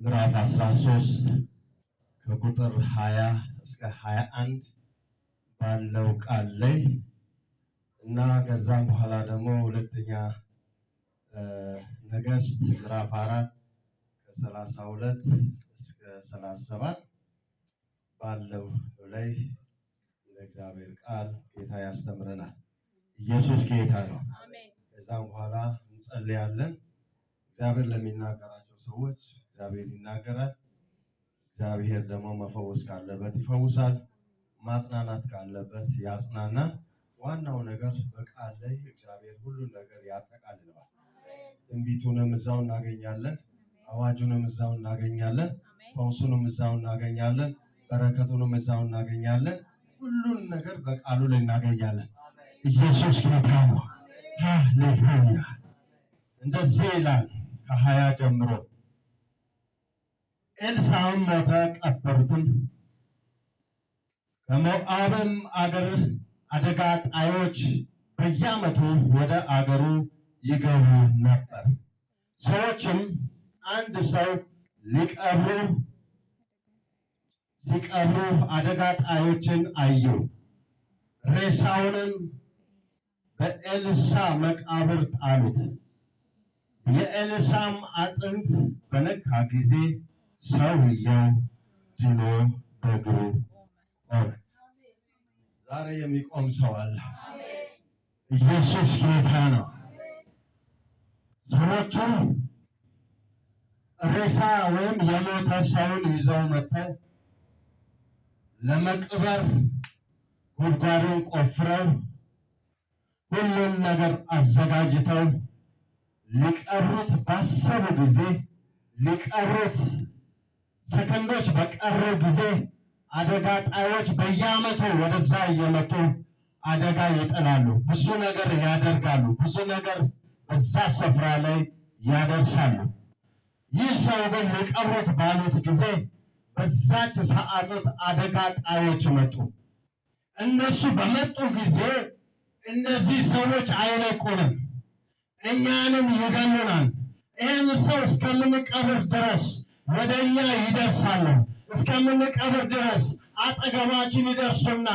ምዕራፍ 13 ከቁጥር 20 እስከ 21 ባለው ቃል ላይ እና ከዛም በኋላ ደግሞ ሁለተኛ ነገሥት ምዕራፍ 4 ከ32 እስከ 37 ባለው ላይ ለእግዚአብሔር ቃል ጌታ ያስተምረናል። ኢየሱስ ጌታ ነው። ከዛም በኋላ እንጸልያለን። እግዚአብሔር ለሚናገራቸው ሰዎች እግዚአብሔር ይናገራል። እግዚአብሔር ደግሞ መፈወስ ካለበት ይፈውሳል። ማጽናናት ካለበት ያጽናናል። ዋናው ነገር በቃል ላይ እግዚአብሔር ሁሉን ነገር ያጠቃልለዋል። ትንቢቱንም እዛው እናገኛለን። አዋጁንም እዛው እናገኛለን። ፈውሱንም እዛው እናገኛለን። በረከቱንም እዛው እናገኛለን። ሁሉን ነገር በቃሉ ላይ እናገኛለን። ኢየሱስ ጌታ ነው። ሃሌሉያ። እንደዚህ ይላል ከ20 ጀምሮ። ኤልሳዕም ሞተ፣ ቀበሩትም። ከሞዓብም አገር አደጋ ጣዮች በየዓመቱ ወደ አገሩ ይገቡ ነበር። ሰዎችም አንድ ሰው ሊቀብሩ ሲቀብሩ አደጋ ጣዮችን አዩ። ሬሳውንም በኤልሳዕ መቃብር ጣሉት። የኤልሳዕም አጥንት በነካ ጊዜ ሰውየው ድኖ በእግሩ ቆመ። ዛሬ የሚቆም ሰው አለ። ኢየሱስ ጌታ ነው። ሰዎቹ ሬሳ ወይም የሞተ ሰውን ይዘው መጥተው ለመቅበር ጉድጓዱን ቆፍረው ሁሉን ነገር አዘጋጅተው ሊቀብሩት ባሰቡ ጊዜ፣ ሊቀብሩት ሰከንዶች በቀሩ ጊዜ አደጋ ጣዮች በየዓመቱ ወደዛ እየመጡ አደጋ ይጥላሉ። ብዙ ነገር ያደርጋሉ። ብዙ ነገር በዛ ስፍራ ላይ ያደርሳሉ። ይህ ሰው ግን ሊቀብሩት ባሉት ጊዜ በዛች ሰዓቶት አደጋ ጣዮች መጡ። እነሱ በመጡ ጊዜ እነዚህ ሰዎች አይለቁንም፣ እኛንም ይገሉናል። ይህን ሰው እስከምንቀብር ድረስ ወደ እኛ ይደርሳሉ። እስከምንቀብር ድረስ አጠገባችን ይደርሱና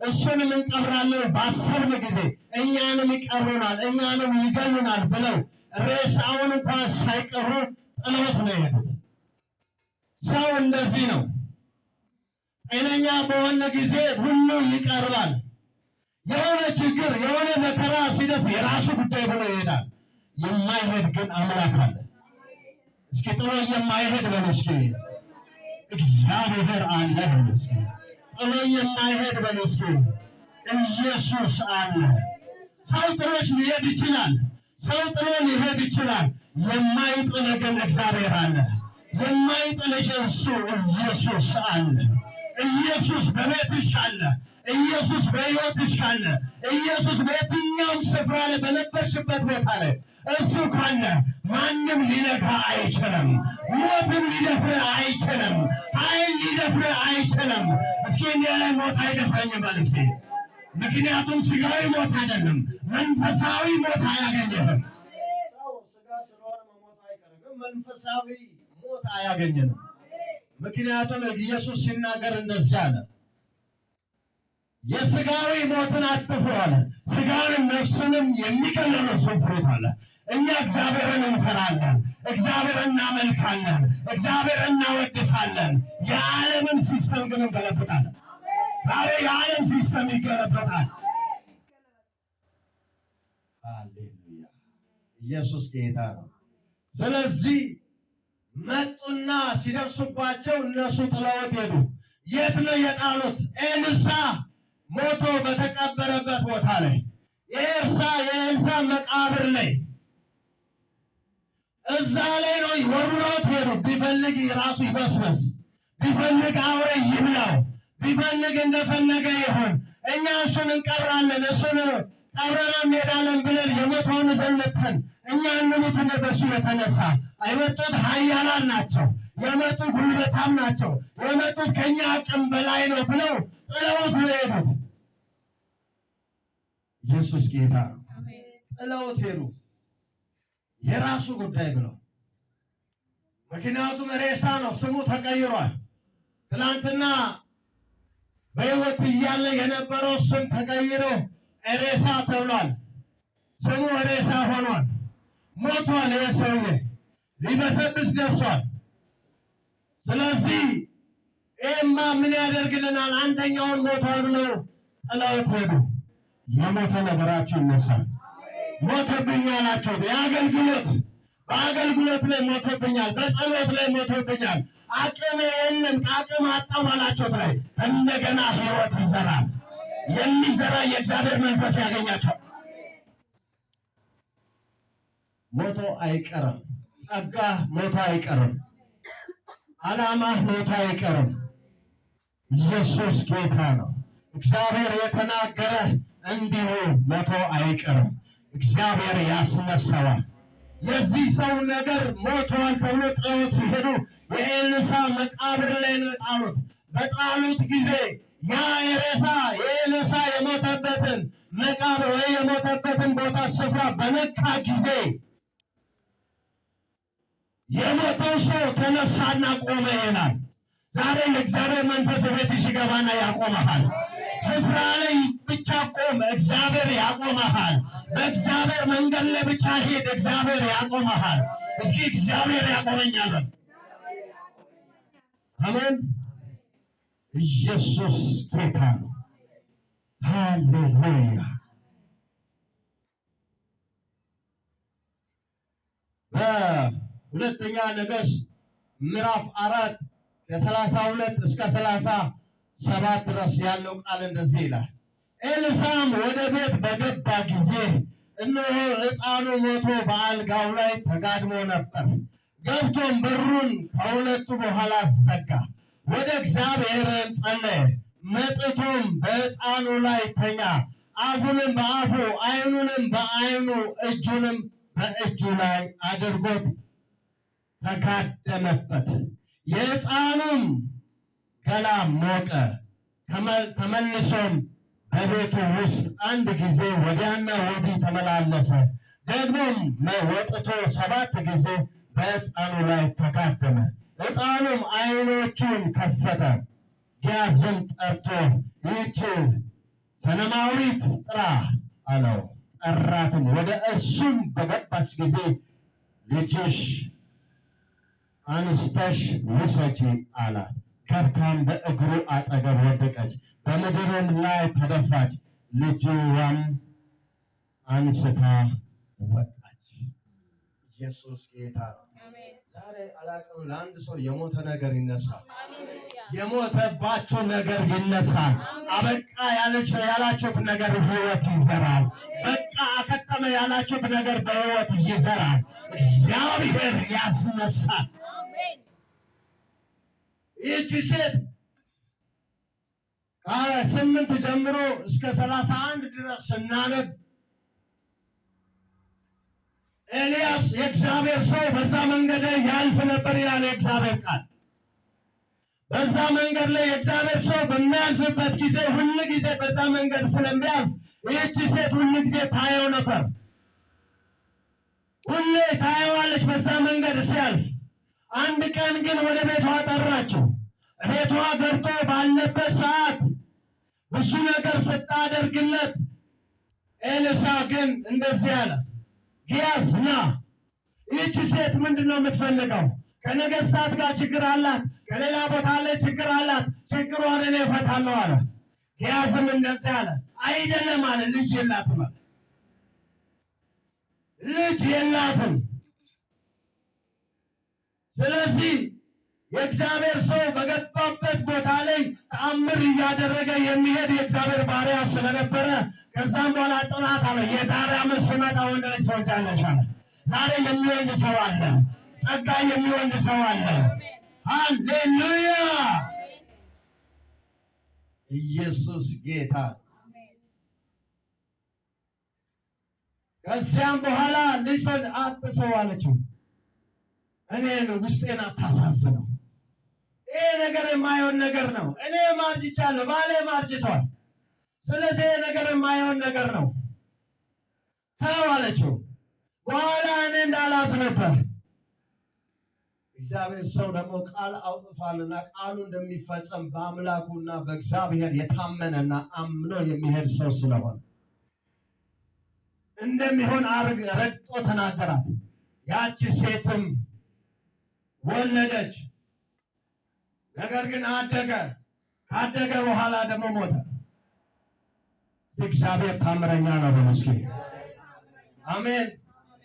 እሱንም እንቀብራለን ባሰብን ጊዜ እኛንም ይቀብሩናል፣ እኛንም ይገሉናል ብለው ሬሳውን እንኳን ሳይቀብሩ ጥለውት ነው የሄዱት። ሰው እንደዚህ ነው። ጤነኛ በሆነ ጊዜ ሁሉ ይቀርባል። የሆነ ችግር የሆነ መከራ ሲደርስ የራሱ ጉዳይ ብሎ ይሄዳል። የማይሄድ ግን አምላክ አለ። እስኪ ጥሎ የማይሄድ በሉ እስኪ። እግዚአብሔር አለ በሉ እስኪ። ጥሎ የማይሄድ በሉ እስኪ። ኢየሱስ አለ። ሰው ጥሎሽ ሊሄድ ይችላል። ሰው ጥሎ ሊሄድ ይችላል። የማይጥል ግን እግዚአብሔር አለ። የማይጥልሽ እርሱ ኢየሱስ አለ። ኢየሱስ በቤትሽ አለ። ኢየሱስ በሕይወትሽ ካለ፣ ኢየሱስ በየትኛውም ስፍራ ላይ በነበርሽበት ቦታ ላይ እሱ ካለ ማንም ሊነካ አይችልም። ሞትም ሊደፍር አይችልም። ኃይል ሊደፍር አይችልም። እስኪ እኔ ላይ ሞት አይደፍረኝም በል እስኪ። ምክንያቱም ስጋዊ ሞት አይደለም፣ መንፈሳዊ ሞት አያገኝህም። ሰው ስጋ ስለሆነ መሞት አይቀርም፣ ግን መንፈሳዊ ሞት አያገኘንም። ምክንያቱም ኢየሱስ ሲናገር እንደዚህ አለ፣ የስጋዊ ሞትን አትፍሩ አለ። ስጋንም ነፍስንም የሚገድል እርሱን ፍሩት አለ። እኛ እግዚአብሔርን እንፈራለን፣ እግዚአብሔርን እናመልካለን፣ እግዚአብሔርን እናወድሳለን። የዓለምን system ግን እንገለብጣለን። ዛሬ የዓለም system ይገለበጣል። ሃሌሉያ! ኢየሱስ ጌታ ነው። ስለዚህ መጡና ሲደርሱባቸው እነሱ ጥለውት ሄዱ። የት ነው የጣሉት? ኤልሳዕ ሞቶ በተቀበረበት ቦታ ላይ የኤልሳዕ መቃብር ላይ እዛ ላይ ነው ወርውረውት ሄዱ። ቢፈልግ ራሱ ይበስበስ፣ ቢፈልግ አውሬ ይብላው፣ ቢፈልግ እንደፈለገ ይሁን፣ እኛ እሱን እንቀብራለን፣ እሱን ቀብረን እንሄዳለን ብለን የሞተውን ይዘን መጥተን እኛ እንሙት። በሱ የተነሳ የመጡት ኃያላን ናቸው፣ የመጡት ጉልበታም ናቸው፣ የመጡት ከኛ አቅም በላይ ነው ብለው ጥለውት ነው የሄዱት። ኢየሱስ ጌታ ነው። ጥለውት ሄዱ። የራሱ ጉዳይ ብለው። ምክንያቱም ሬሳ ነው፣ ስሙ ተቀይሯል። ትናንትና በሕይወት እያለ የነበረው ስም ተቀይሮ ሬሳ ተብሏል። ስሙ ሬሳ ሆኗል። ሞቷል። ይህ ሰውዬ ሊበሰብስ ደርሷል። ስለዚህ ይህማ ምን ያደርግልናል? አንደኛውን ሞቷል ብለው ጥለውት ሄዱ። የሞተ ነገራቸው ይነሳል። ሞተብኝ አላቸው። የአገልግሎት በአገልግሎት ላይ ሞቶብኛል፣ በጸሎት ላይ ሞቶብኛል፣ አቅም የለም አቅም አጣሁ ባላቸው ላይ እንደገና ሕይወት ይዘራል። የሚዘራ የእግዚአብሔር መንፈስ ያገኛቸው። ሞቶ አይቀርም። ጸጋ ሞቶ አይቀርም። ዓላማህ ሞቶ አይቀርም። ኢየሱስ ጌታ ነው። እግዚአብሔር የተናገረ እንዲሁ ሞቶ አይቀርም። እግዚአብሔር ያስነሳዋል። የዚህ ሰው ነገር ሞቷል ተብሎ ጥለውት ሲሄዱ የኤልሳ መቃብር ላይ ነው የጣሉት። በጣሉት ጊዜ ያ ሬሳ የኤልሳ የሞተበትን መቃብር ወይ የሞተበትን ቦታ ስፍራ በነካ ጊዜ የሞተው ሰው ተነሳና ቆመ ይላል። ዛሬ የእግዚአብሔር መንፈስ ቤትሽ ይገባና ያቆመሃል። ስፍራ ላይ ብቻ ቆም፣ እግዚአብሔር ያቆመሃል። በእግዚአብሔር መንገድ ላይ ብቻ ሄድ፣ እግዚአብሔር ያቆመሃል። እስኪ እግዚአብሔር ያቆመኛል። አሜን። ኢየሱስ ጌታ ነው። ሃሌሉያ። በሁለተኛ ነገሥት ምዕራፍ 4 ከ32 እስከ 37 ድረስ ያለው ቃል እንደዚህ ይላል። ኤልሳም ወደ ቤት በገባ ጊዜ እነሆ ሕፃኑ ሞቶ በአልጋው ላይ ተጋድሞ ነበር። ገብቶም በሩን ከሁለቱ በኋላ ዘጋ፣ ወደ እግዚአብሔርም ጸለየ። መጥቶም በሕፃኑ ላይ ተኛ፣ አፉንም በአፉ ዓይኑንም በዓይኑ እጁንም በእጁ ላይ አድርጎት ተጋደመበት። የሕፃኑም ገላ ሞቀ። ተመልሶም በቤቱ ውስጥ አንድ ጊዜ ወዲያና ወዲህ ተመላለሰ። ደግሞም ወጥቶ 7 ጊዜ በሕፃኑ ላይ ተጋደመ። ሕፃኑም ዓይኖቹን ከፈተ። ግያዝም ጠርቶ ይህች ሰነማዊት ጥራ አለው። ጠራትም። ወደ እርሱም በገባች ጊዜ ልጅሽ አንስተሽ ውሰጂ አላት። ገብታም በእግሩ አጠገብ ወደቀች፣ በምድርም ላይ ተደፋች። ልጅዋም አንስታ ወጣች። ኢየሱስ ጌታ ነው። ዛሬ አላቅም፣ ለአንድ ሰው የሞተ ነገር ይነሳል። የሞተባቸው ነገር ይነሳል። አበቃ ያላችሁት ነገር ህይወት ይዘራል። በቃ አከተመ ያላችሁት ነገር በህይወት ይዘራል። እግዚአብሔር ያስነሳል። ይህቺ ሴት ከ8 ጀምሮ እስከ 31 ድረስ ስናነብ ኤልያስ የእግዚአብሔር ሰው በዛ መንገድ ላይ ያልፍ ነበር ይላል የእግዚአብሔር ቃል። በዛ መንገድ ላይ የእግዚአብሔር ሰው በሚያልፍበት ጊዜ ሁል ጊዜ በዛ መንገድ ስለሚያልፍ ይህቺ ሴት ሁል ጊዜ ታየው ነበር። ሁሌ ታየዋለች በዛ መንገድ ሲያልፍ። አንድ ቀን ግን ወደ ቤቷ ጠራችው። ቤቷ ገብቶ ባለበት ሰዓት ብዙ ነገር ስታደርግለት ኤልሳ ግን እንደዚህ አለ፣ ግያዝ ና፣ ይህቺ ሴት ምንድን ነው የምትፈልገው? ከነገስታት ጋር ችግር አላት፣ ከሌላ ቦታ ላይ ችግር አላት፣ ችግሯን እኔ እፈታለሁ አለ። ግያዝም እንደዚህ አለ፣ አይደለም አለ፣ ልጅ የላትም አለ። ልጅ የላትም። ስለዚህ የእግዚአብሔር ሰው በገባበት ቦታ ላይ ተአምር እያደረገ የሚሄድ የእግዚአብሔር ባሪያ ስለነበረ ከዛም በኋላ ጥናት አለ፣ የዛሬ ዓመት ስመጣ ወንድ ልጅ ትወልጃለሽ አለ። ዛሬ የሚወልድ ሰው አለ። ጸጋ የሚወልድ ሰው አለ። ሃሌሉያ! ኢየሱስ ጌታ። ከዚያም በኋላ ልጅ አትሰው አለችው፣ እኔን ውስጤን አታሳዝነው። ይሄ ነገር የማይሆን ነገር ነው። እኔ ማርጅቻለሁ፣ ባሌ ማርጅቷል። ስለዚህ ይሄ ነገር የማይሆን ነገር ነው፣ ተው አለችው። በኋላ እኔ እንዳላዝንበት። እግዚአብሔር ሰው ደግሞ ቃል አውጥቷልና ቃሉ እንደሚፈጸም በአምላኩና በእግዚአብሔር የታመነና አምኖ የሚሄድ ሰው ስለሆነ እንደሚሆን አርግ ረግጦ ተናገራት። ያቺ ሴትም ወለደች። ነገር ግን አደገ። ካደገ በኋላ ደግሞ ሞተ። እግዚአብሔር ታምረኛ ነው በሉ እስኪ አሜን።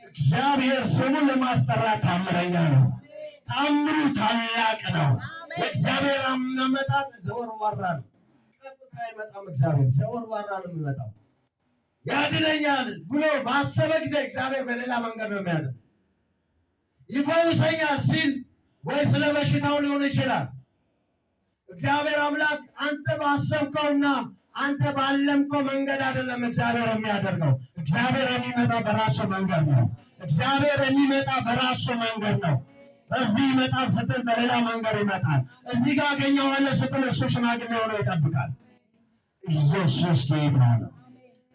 እግዚአብሔር ስሙን ለማስጠራት ታምረኛ ነው። ታምሩ ታላቅ ነው። የእግዚአብሔር አመጣጥ ዘወርዋራ ነው። ቀጥታ አይመጣም። እግዚአብሔር ዘወርዋራ ነው የሚመጣው። ያድነኛል ብሎ ባሰበ ጊዜ እግዚአብሔር በሌላ መንገድ ነው የሚያድነው። ይፈውሰኛል ሲል ወይ ስለ በሽታው ሊሆን ይችላል። እግዚአብሔር አምላክ አንተ ባሰብከውና አንተ ባለምከው መንገድ አይደለም እግዚአብሔር የሚያደርገው። እግዚአብሔር የሚመጣ በራሱ መንገድ ነው። እግዚአብሔር የሚመጣ በራሱ መንገድ ነው። በዚህ ይመጣል ስትል በሌላ መንገድ ይመጣል። እዚህ ጋር አገኘዋለሁ ስትል እሱ ሽማግሌ ሆኖ ይጠብቃል። ኢየሱስ ጌታ ነው።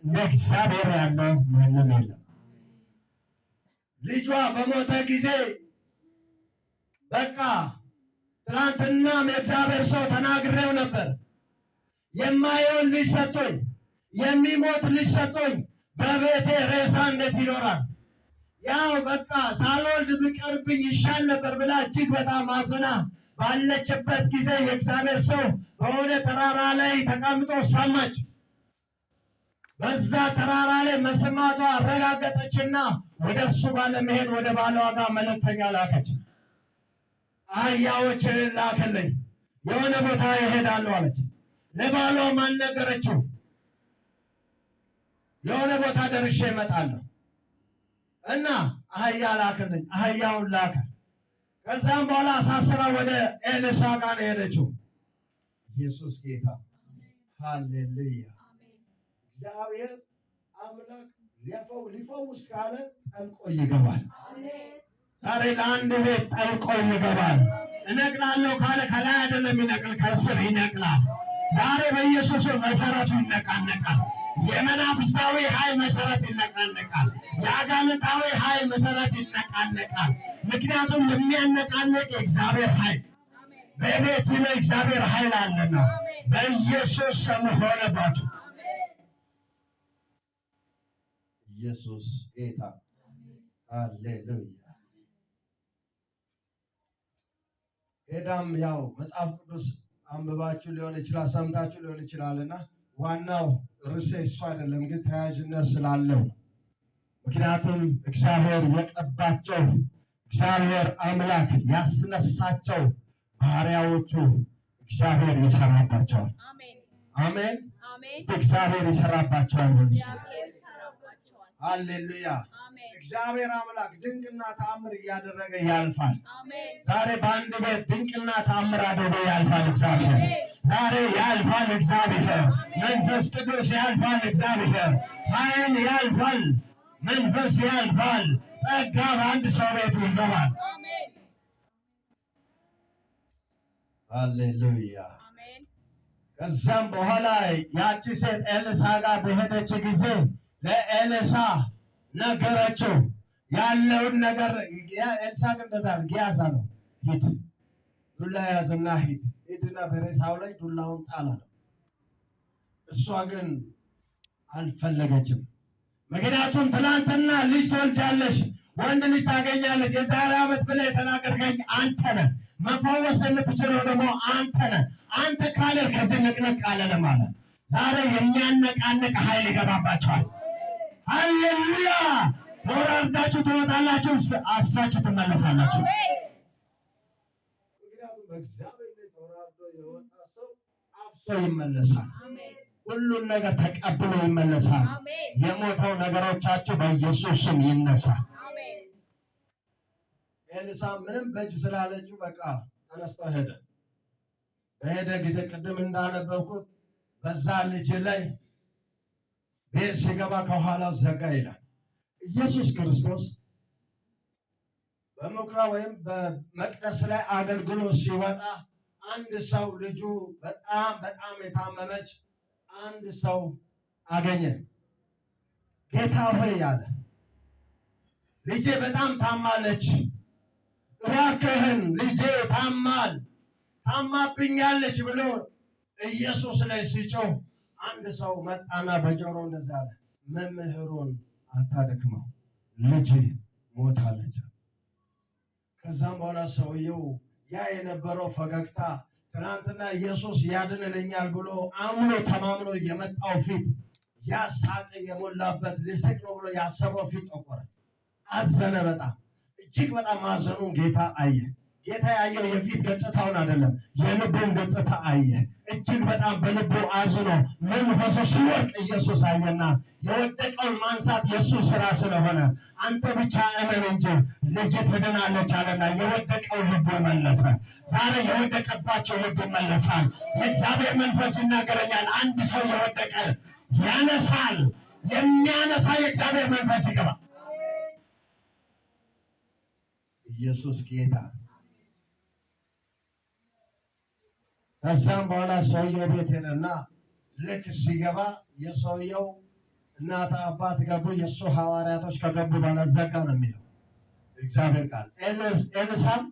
እንደ እግዚአብሔር ያለ ማንም የለም። ልጇ በሞተ ጊዜ በቃ ትናንትናም የእግዚአብሔር ሰው ተናግሬው ነበር። የማየውን ልጅ ሰጥቶኝ፣ የሚሞት ልጅ ሰጥቶኝ በቤቴ ሬሳ እንዴት ይኖራል? ያው በቃ ሳልወልድ ብቀርብኝ ይሻል ነበር ብላ እጅግ በጣም አዝና ባለችበት ጊዜ የእግዚአብሔር ሰው በሆነ ተራራ ላይ ተቀምጦ ሰማች። በዛ ተራራ ላይ መስማቷ አረጋገጠችና ወደ እርሱ ጋር ለመሄድ ወደ ባሏ ጋር መልእክተኛ ላከች። አህያዎችን ላክልኝ፣ የሆነ ቦታ ይሄዳሉ አለች። ለባሏ ማን ነገረችው? የሆነ ቦታ ደርሼ እመጣለሁ እና አህያ ላክልኝ። አህያውን ላከ። ከዛም በኋላ አሳስራ ወደ ኤልሳ ጋር ነው የሄደችው። ኢየሱስ ጌታ ሃሌሉያ። እግዚአብሔር አምላክ ሊፈውስ ካለ ጠልቆ ይገባል። ዛሬ ለአንድ ቤት ጠልቆ ይገባል። እነቅላለሁ ካለ ከላይ አይደለም ይነቅል፣ ከስር ይነቅላል። ዛሬ በኢየሱስ መሰረቱ ይነቃነቃል። የመናፍስታዊ ኃይል መሰረት ይነቃነቃል። የአጋንንታዊ ኃይል መሰረት ይነቃነቃል። ምክንያቱም የሚያነቃንቅ የእግዚአብሔር ኃይል በቤት ላይ እግዚአብሔር ኃይል አለና በኢየሱስ ስም ሆነባችሁ። ኢየሱስ ጌታ ሃሌሉያ። ሄዳም ያው መጽሐፍ ቅዱስ አንብባችሁ ሊሆን ይችላል፣ ሰምታችሁ ሊሆን ይችላል። እና ዋናው ርዕሴ እሱ አይደለም፣ ግን ተያያዥነት ስላለው ምክንያቱም እግዚአብሔር የቀባቸው እግዚአብሔር አምላክ ያስነሳቸው ባሪያዎቹ እግዚአብሔር ይሰራባቸዋል። አሜን። እግዚአብሔር ይሰራባቸዋል። ሃሌሉያ። እግዚአብሔር አምላክ ድንቅና ተአምር እያደረገ ያልፋል። ዛሬ በአንድ ቤት ድንቅና ተአምር አድርጎ ያልፋል እግዚአብሔር። ዛሬ ያልፋል እግዚአብሔር። መንፈስ ቅዱስ ያልፋል እግዚአብሔር። ኃይል ያልፋል፣ መንፈስ ያልፋል። ጸጋ በአንድ ሰው ቤት ይገባል። ሃሌሉያ። ከዛም በኋላ ያቺ ሴት ኤልሳ ጋር በሄደች ጊዜ ለኤልሳ ነገረችው ያለውን ነገር። ኤልሳ ግን እንደዛ ግያዝ አለው፣ ሂድ ዱላ ያዝና ሂድ ሂድና በሬሳው ላይ ዱላውን ጣል አለው። እሷ ግን አልፈለገችም። ምክንያቱም ትናንትና ልጅ ትወልጃለሽ፣ ወንድ ልጅ ታገኛለች፣ የዛሬ ዓመት ብለህ የተናገርከኝ አንተ ነህ። መፈወስ የምትችለው ደግሞ አንተ ነህ። አንተ ካለ ከዚህ ንቅንቅ አለንም አለ። ዛሬ የሚያነቃንቅ ኃይል ይገባባቸዋል። ሃሌሉያ! ተወራርዳችሁ ትወጣላችሁ፣ አፍሳችሁ ትመለሳላችሁ። ምክንያቱም በእግዚአብሔር ላይ ተወራርዶ የወጣ ሰው አፍሶ ይመለሳል። ሁሉን ነገር ተቀብሎ ይመለሳል። የሞተው ነገሮቻችሁ በኢየሱስ ስም ይነሳ። ኤልሳ ምንም በእጅ ስላለችው በቃ ተነስቶ ሄደ። በሄደ ጊዜ ቅድም እንዳነበብኩት በዛ ልጅ ላይ ቤት ሲገባ ከኋላው ዘጋ ይላል። ኢየሱስ ክርስቶስ በምኩራብ ወይም በመቅደስ ላይ አገልግሎት ሲወጣ አንድ ሰው ልጁ በጣም በጣም የታመመች አንድ ሰው አገኘ። ጌታ ሆይ አለ፣ ልጄ በጣም ታማለች፣ እባክህን ልጄ ታማል ታማብኛለች ብሎ ኢየሱስ ላይ ሲጮህ አንድ ሰው መጣና በጆሮ እንደዛ አለ፣ መምህሩን አታድክመው፣ ልጅ ሞታለች። ከዛም በኋላ ሰውየው ያ የነበረው ፈገግታ፣ ትናንትና ኢየሱስ ያድንልኛል ብሎ አምኖ ተማምኖ የመጣው ፊት፣ ያ ሳቅ የሞላበት፣ ሊስቅ ነው ብሎ ያሰበው ፊት ጠቆረ። አዘነ። በጣም እጅግ በጣም ማዘኑን ጌታ አየ። ጌታ ያየው የፊት ገጽታውን አይደለም፣ የልቡን ገጽታ አየ። እጅግ በጣም በልቡ አዝኖ መንፈሱ ሲወድቅ ኢየሱስ አየና የወደቀውን ማንሳት የእሱ ስራ ስለሆነ አንተ ብቻ እመን እንጂ ልጅ ትድናለች አለና የወደቀውን ልቡ መለሰ። ዛሬ የወደቀባቸው ልብ ይመለሳል። የእግዚአብሔር መንፈስ ይናገረኛል። አንድ ሰው የወደቀ ያነሳል። የሚያነሳ የእግዚአብሔር መንፈስ ይገባል። ኢየሱስ ጌታ። ከዛም በኋላ ሰውየው ቤት ሄደና ልክ ሲገባ የሰውየው እናት አባት ገቡ። የእሱ ሐዋርያቶች ከገቡ በኋላ ዘጋ ነው የሚለው እግዚአብሔር ቃል። ኤልሳም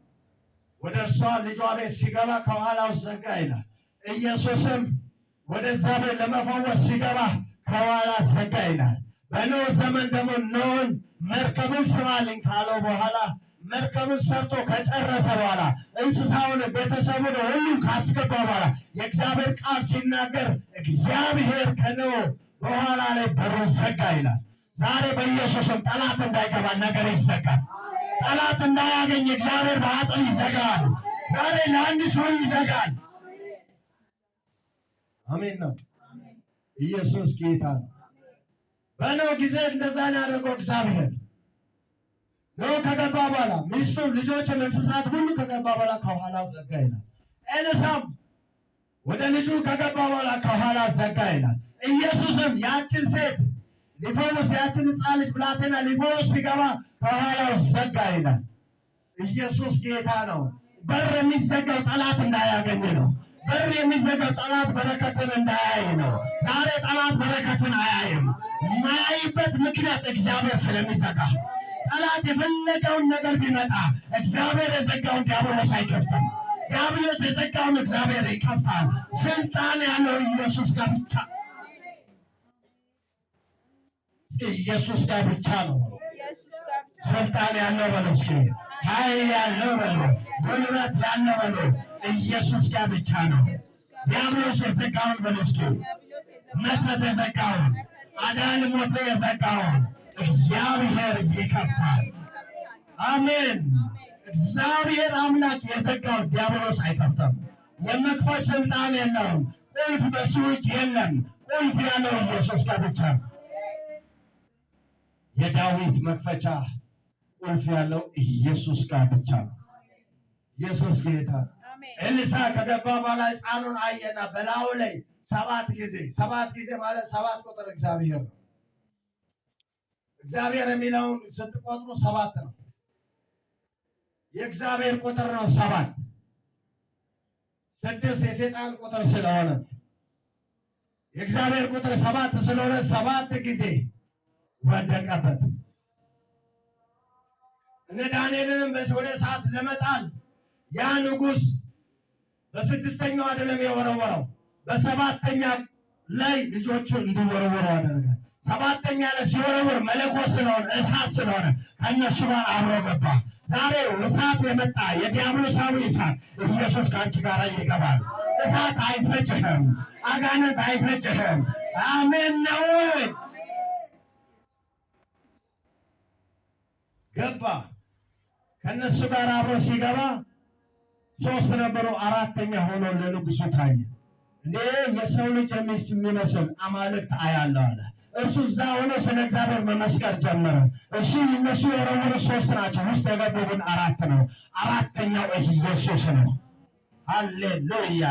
ወደ እርሷ ልጇ ቤት ሲገባ ከኋላው ዘጋ ይላል። ኢየሱስም ወደዛ ቤት ለመፈወስ ሲገባ ከኋላ ዘጋ ይላል። በኖህ ዘመን ደግሞ ኖህን መርከብን ስራልኝ ካለው በኋላ፣ መርከብን ሰርቶ ከጨረሰ በኋላ፣ እንስሳውን ቤተሰቡን ሁሉ ካስገባ በኋላ የእግዚአብሔር ቃል ሲናገር እግዚአብሔር ከኖህ በኋላ ላይ በሩን ዘጋ ይላል። ዛሬ በኢየሱስም ጠላት እንዳይገባ ነገር ይዘጋል። ጠላት እንዳያገኝ እግዚአብሔር በአጥር ይዘጋል። ዛሬ ለአንድ ሰው ይዘጋል። አሜን ነው። ኢየሱስ ጌታ ነው። በኖህ ጊዜ እንደዛ ነው ያደረገው እግዚአብሔር። ኖህ ከገባ በኋላ ሚስቱ፣ ልጆች፣ እንስሳት ሁሉ ከገባ በኋላ ከኋላ ዘጋ ይላል። ኤልሳም ወደ ልጁ ከገባ በኋላ ከኋላ ዘጋ ይላል። ኢየሱስም ያችን ሴት ሊፈውስ፣ ያችን ሕፃን ልጅ ብላቴና ሊፈውስ ሲገባ ከኋላው ዘጋ ይላል። ኢየሱስ ጌታ ነው። በር የሚዘጋው ጠላት እንዳያገኝ ነው። በር የሚዘጋው ጠላት በረከትን እንዳያይ ነው። ዛሬ ጠላት በረከትን አያይም። የማያይበት ምክንያት እግዚአብሔር ስለሚዘጋ፣ ጠላት የፈለገውን ነገር ቢመጣ እግዚአብሔር የዘጋውን ዲያብሎስ አይከፍትም። ዲያብሎስ የዘጋውን እግዚአብሔር ይከፍታል። ስልጣን ያለው ኢየሱስ ጋር ብቻ፣ ኢየሱስ ጋር ብቻ ነው። ስልጣን ያለው በሉ እስኪ፣ ኃይል ያለው በሉ፣ ጉልበት ያለው በሉ፣ ኢየሱስ ጋር ብቻ ነው። ዲያብሎስ የዘጋውን በሉ እስኪ፣ መተት የዘጋውን፣ አዳልሞቴ የዘጋውን እግዚአብሔር ይከፍታል። አሜን። እግዚአብሔር አምላክ የዘጋው ዲያብሎስ አይከፍተም። የመክፈት ስልጣን የለውም። ቁልፍ በሱ እጅ የለም። ቁልፍ ያለው ኢየሱስ ጋር ብቻ ነው። የዳዊት መክፈቻ ቁልፍ ያለው ኢየሱስ ጋር ብቻ ነው። ኢየሱስ ጌታ። ኤልሳ ከገባ በኋላ ሕፃኑን አየና በላዩ ላይ ሰባት ጊዜ፣ ሰባት ጊዜ ማለት ሰባት ቁጥር እግዚአብሔር ነው። እግዚአብሔር የሚለውን ስትቆጥሩ ሰባት ነው። የእግዚአብሔር ቁጥር ነው ሰባት። 6 የሰይጣን ቁጥር ስለሆነ፣ የእግዚአብሔር ቁጥር ሰባት ስለሆነ ሰባት ጊዜ ወደቀበት። እነ ዳንኤልንም ወደ እሳት ለመጣል ያ ንጉሥ በስድስተኛው አይደለም የወረወረው፣ በሰባተኛ ላይ ልጆቹ እንዲወረወሩ አደረገ። ሰባተኛ ላይ ሲወረውር መለኮት ስለሆነ፣ እሳት ስለሆነ ከእነሱ ጋር አብሮ ገባ። ዛሬ እሳት የመጣ የዲያብሎሳዊ እሳት ኢየሱስ ከአንቺ ጋር ይገባል። እሳት አይፈጭህም፣ አጋንንት አይፈጭህም። አሜን ነው። ገባ። ከእነሱ ጋር አብሮ ሲገባ ሶስት ነበሩ፣ አራተኛ ሆኖ ለንጉሱ ታየ። እኔ የሰው ልጅ የሚመስል አማልክት አያለሁ አለ። እርሱ እዛ ሆኖ ስለ እግዚአብሔር መመስከር ጀመረ። እሱ እነሱ የወረወሩ ሶስት ናቸው፣ ውስጥ የገቡ ግን አራት ነው። አራተኛው ኢየሱስ ነው። ሃሌሉያ!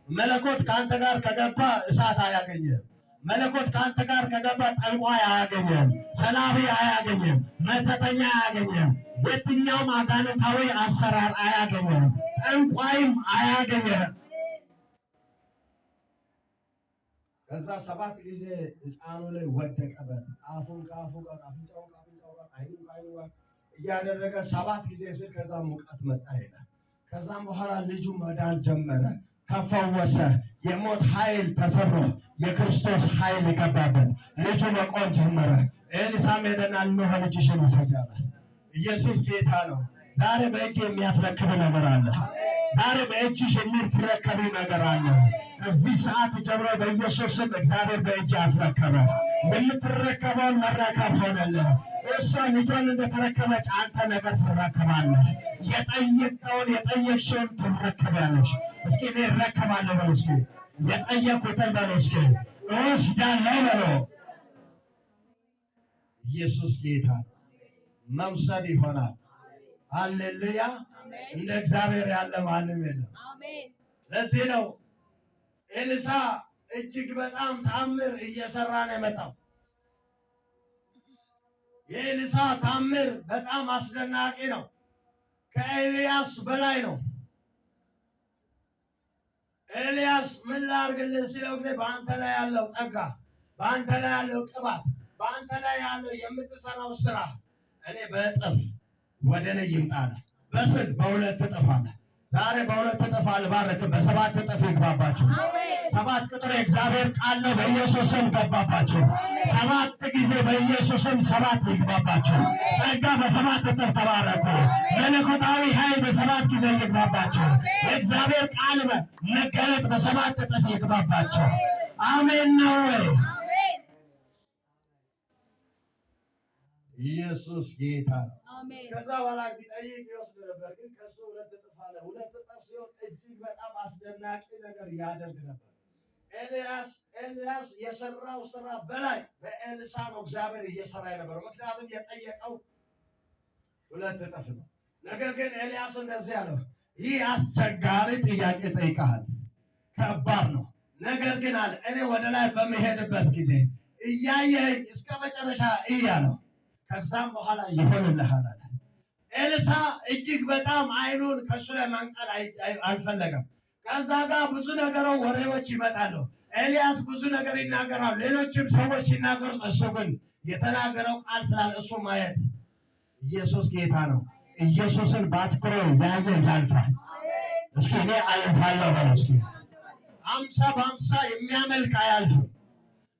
መለኮት ከአንተ ጋር ከገባ እሳት አያገኝም። መለኮት ከአንተ ጋር ከገባ ጠንቋይ አያገኝም፣ ሰላቢ አያገኝም፣ መተተኛ አያገኝም፣ የትኛውም አጋንንታዊ አሰራር አያገኝም፣ ጠንቋይም አያገኝም። ከዛ ሰባት ጊዜ ሕፃኑ ላይ ወደቀበት። አፉን ከአፉ ጋር፣ አፍንጫውን ከአፍንጫው ጋር፣ አይኑን ከአይኑ ጋር እያደረገ 7 ጊዜ ስል ከዛ ሙቀት መጣ ይላል። ከዛም በኋላ ልጁ መዳን ጀመረ፣ ተፈወሰ። የሞት ኃይል ተሰብሮ የክርስቶስ ኃይል ገባበት። ልጁ መቆም ጀመረ። ኤልሳም ሄደና እነሆ ልጅሽን ውሰጂ አለ። ኢየሱስ ጌታ ነው። ዛሬ በእጅ የሚያስረክብ ነገር አለ። ዛሬ በእጅሽ የሚረከብ ነገር አለ። ከዚህ ሰዓት ጀምሮ በኢየሱስ ስም እግዚአብሔር በእጅ አስረከበ። የምትረከበውን መረከብ ሆነልህ። እሷ ልጇን እንደተረከበች አንተ ነገር ትረከባለህ። የጠየቀውን የጠየቅሽውን ትረከቢያለሽ። እስኪ እኔ እረከባለሁ በሉ። እስኪ የጠየኩትን በሉ። እስኪ እወስዳለሁ በሉ። ኢየሱስ ጌታ መውሰድ ይሆናል። ሃሌሉያ! እንደ እግዚአብሔር ያለ ማንም የለም። ለዚህ ነው ኤልሳ እጅግ በጣም ታምር እየሰራ ነው የመጣው። የኤልሳ ታምር በጣም አስደናቂ ነው። ከኤልያስ በላይ ነው። ኤልያስ ምን ላድርግልህ ሲለው ጊዜ በአንተ ላይ ያለው ጸጋ፣ በአንተ ላይ ያለው ቅባት፣ በአንተ ላይ ያለው የምትሰራው ስራ እኔ በእጥፍ ወደ እኔ ይምጣ አለ። በስንት? በ2 እጥፍ አለ። ዛሬ በ2 እጥፍ አልባርክም፣ በ7 እጥፍ ይግባባችሁ። 7 ቁጥር የእግዚአብሔር ቃል ነው። በኢየሱስ ስም ገባባችሁ። 7 ጊዜ በኢየሱስ ስም 7 ይግባባችሁ። ጸጋ በ7 እጥፍ ተባረኩ። መለኮታዊ ኃይል በ7 ጊዜ ይግባባችሁ። የእግዚአብሔር ቃል መገለጥ በ7 እጥፍ ይግባባችሁ። አሜን ነው ወይ? ኢየሱስ ጌታ ነው። ከዛ በኋላ ቢጠይቅ ይወስድ ነበር፣ ግን ከሱ 2 እጥፍ አለ። 2 እጥፍ ሲሆን እጅግ በጣም አስደናቂ ነገር ያደርግ ነበር። ኤልያስ የሰራው ስራ በላይ በኤልሳ ነው እግዚአብሔር እየሰራ የነበረው። ምክንያቱም የጠየቀው 2 እጥፍ ነው። ነገር ግን ኤልያስ እንደዚህ አለው፣ ይህ አስቸጋሪ ጥያቄ ጠይቀሃል፣ ከባድ ነው። ነገር ግን አለ እኔ ወደ ላይ በምሄድበት ጊዜ እያየኸኝ እስከ መጨረሻ እይ አለው። ከዛም በኋላ ይሆንልሃል አለ። ኤልሳ እጅግ በጣም አይኑን ከሱ ላይ ማንቀል አልፈለገም። ከዛ ጋር ብዙ ነገር ወሬዎች ይመጣሉ። ኤልያስ ብዙ ነገር ይናገራል፣ ሌሎችም ሰዎች ሲናገሩ፣ እሱ ግን የተናገረው ቃል ስላለ እሱ ማየት ኢየሱስ ጌታ ነው። ኢየሱስን ባትኩሮ ያየ ያልፋል። እስኪ እኔ አልፋለሁ በሉ። እስኪ 50 በ50 የሚያመልክ አያልፍም።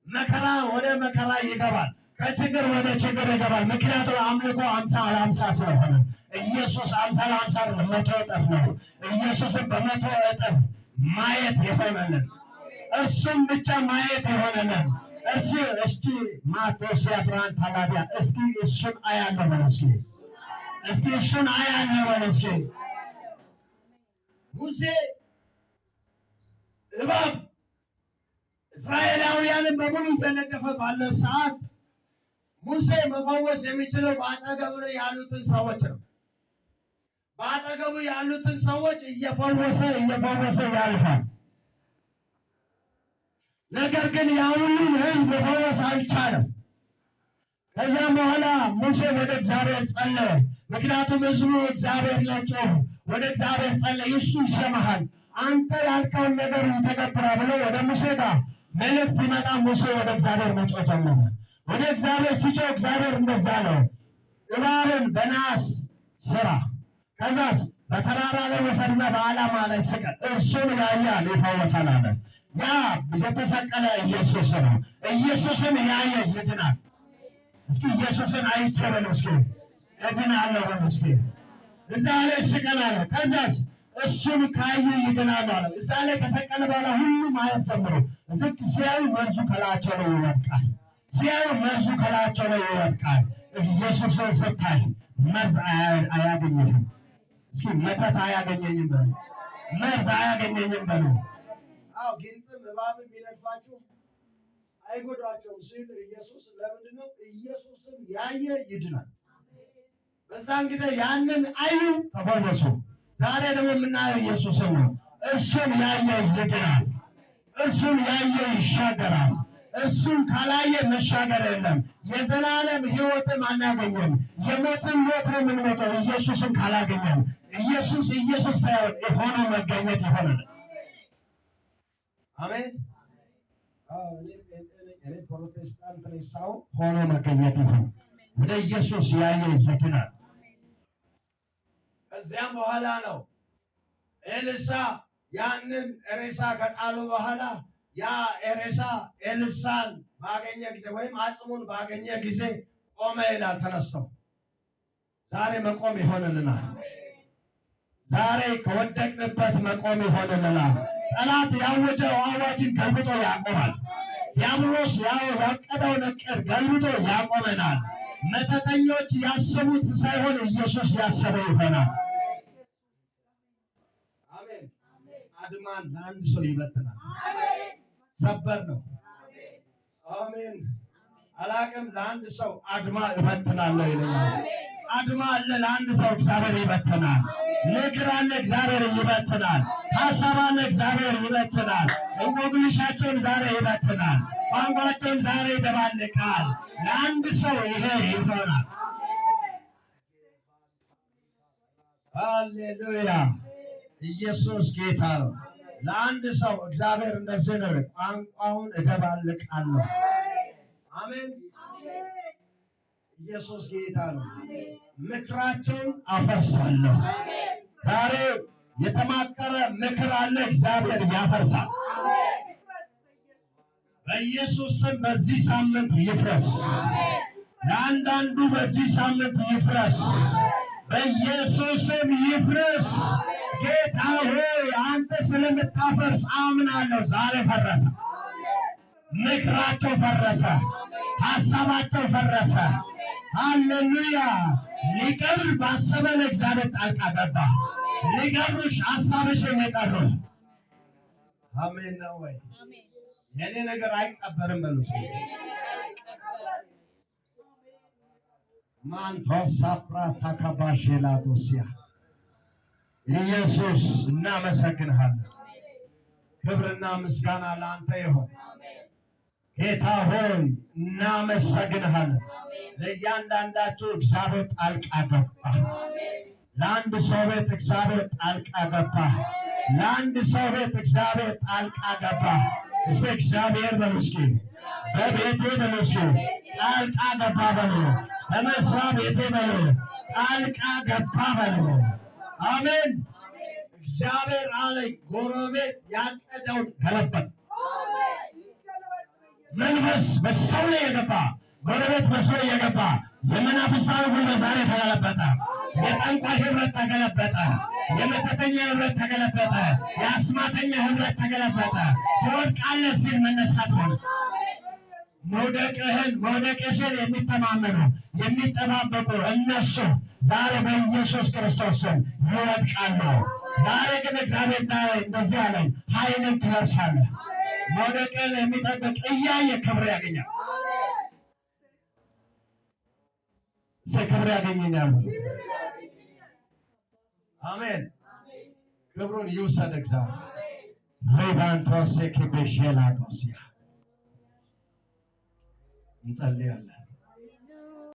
መከራ ወደ መከራ ይገባል፣ ከችግር ወደ ችግር ይገባል። ምክንያቱም አምልኮ 50 ለ50 ስለሆነ ኢየሱስ 50 ለ50 አይደለም፣ 100 እጥፍ ነው። ኢየሱስን በ100 እጥፍ ማየት የሆነልን እርሱም ብቻ ማየት የሆነልን እርሱ እስኪ ማቴዎስ ብርሃን ታላዲያ እስኪ እሱን አያለሁ በሉ። እስኪ እስኪ እሱን አያለሁ በሉ። እስኪ ሙሴ እባብ እስራኤላውያንን በሙሉ እየነደፈ ባለ ሰዓት ሙሴ መፈወስ የሚችለው በአጠገቡ ላይ ያሉትን ሰዎች ነው። በአጠገቡ ያሉትን ሰዎች እየፈወሰ እየፈወሰ ያልፋል። ነገር ግን ያሁሉን ሕዝብ መፈወስ አልቻለም። ከዚያም በኋላ ሙሴ ወደ እግዚአብሔር ጸለየ። ምክንያቱም ሕዝቡ እግዚአብሔር ላይ ጮሁ። ወደ እግዚአብሔር ጸለየ። እሱ ይሰማሃል፣ አንተ ያልከውን ነገር ይተገብራል ብሎ ወደ ሙሴ ጋር መልእክት ሲመጣ ሙሴ ወደ እግዚአብሔር መጮህ ጀመረ። ወደ እግዚአብሔር ሲጮህ እግዚአብሔር እንደዛ ነው፣ እባብን በናስ ስራ፣ ከዛስ በተራራ ላይ ወሰድና በዓላማ ላይ ስቀል፣ እርሱን ያያል ይፈወሳል አለ። ያ የተሰቀለ ኢየሱስ ነው። ኢየሱስን ያየ ይድናል። እስኪ ኢየሱስን አይቼ በሉ፣ እስኪ እድናለሁ በሉ። እስኪ እዛ ላይ ስቀል አለ። ከዛስ እሱን ካዩ ይድናሉ አለ። እዛ ላይ ከሰቀለ በኋላ ሁሉ ማየት ጀመሩ። ልክ ሲያዩ መርዙ ከላያቸው ላይ ይወድቃል። ሲያዩ መርዙ ከላያቸው ላይ ይወድቃል። ኢየሱስን ስታይ መርዝ አያገኝህም። እስኪ መተት አያገኘኝም በሉ፣ መርዝ አያገኘኝም በሉ። አዎ ጊንጥም እባብም ቢነድፋችሁ አይጎዳቸውም ሲል ኢየሱስ ለምንድን ነው? ኢየሱስን ያየ ይድናል። በዛን ጊዜ ያንን አዩ፣ ተፈወሱ። ዛሬ ደግሞ የምናየው ኢየሱስን ነው። እርሱን ያየ ይድናል። እርሱን ያየ ይሻገራል። እርሱን ካላየ መሻገር የለም። የዘላለም ሕይወትም አናገኘም። የሞትም ሞት ነው የምንሞተው ኢየሱስን ካላገኘን። ኢየሱስ ኢየሱስ ሳይሆን ሆኖ መገኘት ይሆናል። አሜን። አዎ እኔ ፕሮቴስታንት ነኝ ሳይሆን ሆኖ መገኘት ይሁን። ወደ ኢየሱስ ያየ ይድናል። ከዚያም በኋላ ነው ኤልሳ ያንን ሬሳ ከጣሉ በኋላ ያ ሬሳ ኤልሳን ባገኘ ጊዜ ወይም አጽሙን ባገኘ ጊዜ ቆመ ይላል ተነስቶ። ዛሬ መቆም ይሆንልናል። ዛሬ ከወደቅንበት መቆም ይሆንልናል። ጠላት ያወጀው አዋጅን ገልብጦ ያቆማል። ዲያብሎስ ያቀደውን እቅድ ገልብጦ ያቆመናል። መተተኞች ያሰቡት ሳይሆን ኢየሱስ ያሰበው ይሆናል። አሜን። አድማን ለአንድ ሰው ይበትናል። ሰበር ነው። አሜን። አላቅም ለአንድ ሰው አድማ እበትናለሁ ይለኛል። አድማ አለ ለአንድ ሰው እግዚአብሔር ይበትናል። ምክር አለ እግዚአብሔር ይበትናል። ሀሳብ አለ እግዚአብሔር ይበትናል። እንቆቅልሻቸውን ዛሬ ይበትናል። ቋንቋቸውን ዛሬ ይደባልቃል። ለአንድ ሰው ይሄ ይሆናል። ሃሌሉያ! ኢየሱስ ጌታ ነው። ለአንድ ሰው እግዚአብሔር እንደዚህ ነው፣ ቋንቋውን እደባልቃለሁ። አሜን። ኢየሱስ ጌታ ነው። ምክራቸውን አፈርሳለሁ። ዛሬ የተማከረ ምክር አለ፣ እግዚአብሔር ያፈርሳል። በኢየሱስ ስም በዚህ ሳምንት ይፍረስ። ለአንዳንዱ በዚህ ሳምንት ይፍረስ። በኢየሱስ ስም ይፍረስ። ጌታ ሆይ አንተ ስለምታፈርስ አምናለሁ። ዛሬ ፈረሰ። ምክራቸው ፈረሰ። ሀሳባቸው ፈረሰ። ሃሌሉያ! ሊቀብር ባሰበ ለእግዚአብሔር ጣልቃ ገባ። ሊቀብሩሽ ሀሳብሽን የቀሩ አሜን ነው ወይ? የኔ ነገር አይቀበርም በሉ። ማንቶሳፕራ ታካባሼላዶሲያ ኢየሱስ እናመሰግንሃለን። ክብርና ምስጋና ለአንተ ይሁን። ጌታ ሆይ እናመሰግንሃለን። ለእያንዳንዳችሁ እግዚአብሔር ጣልቃ ገባ። ለአንድ ሰው ቤት እግዚአብሔር ጣልቃ ገባ። ለአንድ ሰው ቤት እግዚአብሔር ጣልቃ ገባ። እስቲ እግዚአብሔር በሉ እስኪ፣ በቤቴ በሉ እስኪ፣ ጣልቃ ገባ በሉ፣ በመስሪያ ቤቴ በሉ፣ ጣልቃ ገባ በሉ። አሜን። እግዚአብሔር አለኝ ጎረቤት ያቀደውን ገለበጥ። መንፈስ በሰው ላይ የገባ ጎረቤት መስሎ የገባ የመናፍስታዊ ጉልበት ዛሬ ተገለበጠ። የጠንቋይ ህብረት ተገለበጠ። የመተተኛ ህብረት ተገለበጠ። የአስማተኛ ህብረት ተገለበጠ። ትወድቃለህ ሲል መነሳት ሆነ። መውደቅህን መውደቅሽን የሚተማመኑ የሚጠባበቁ እነሱ ዛሬ በኢየሱስ ክርስቶስ ስም ይወድቃሉ። ዛሬ ግን እግዚአብሔር እንደዚህ አለኝ፣ ኃይልን ትለብሳለህ። መውደቅን የሚጠብቅ እያየ ክብር ያገኛል። ክብር ያገኘኛል። አሜን። ክብሩን ይውሰድ እግዚአብሔር። ሬባንቶሴ ኬቤሼላዶሲያ እንጸልያለን።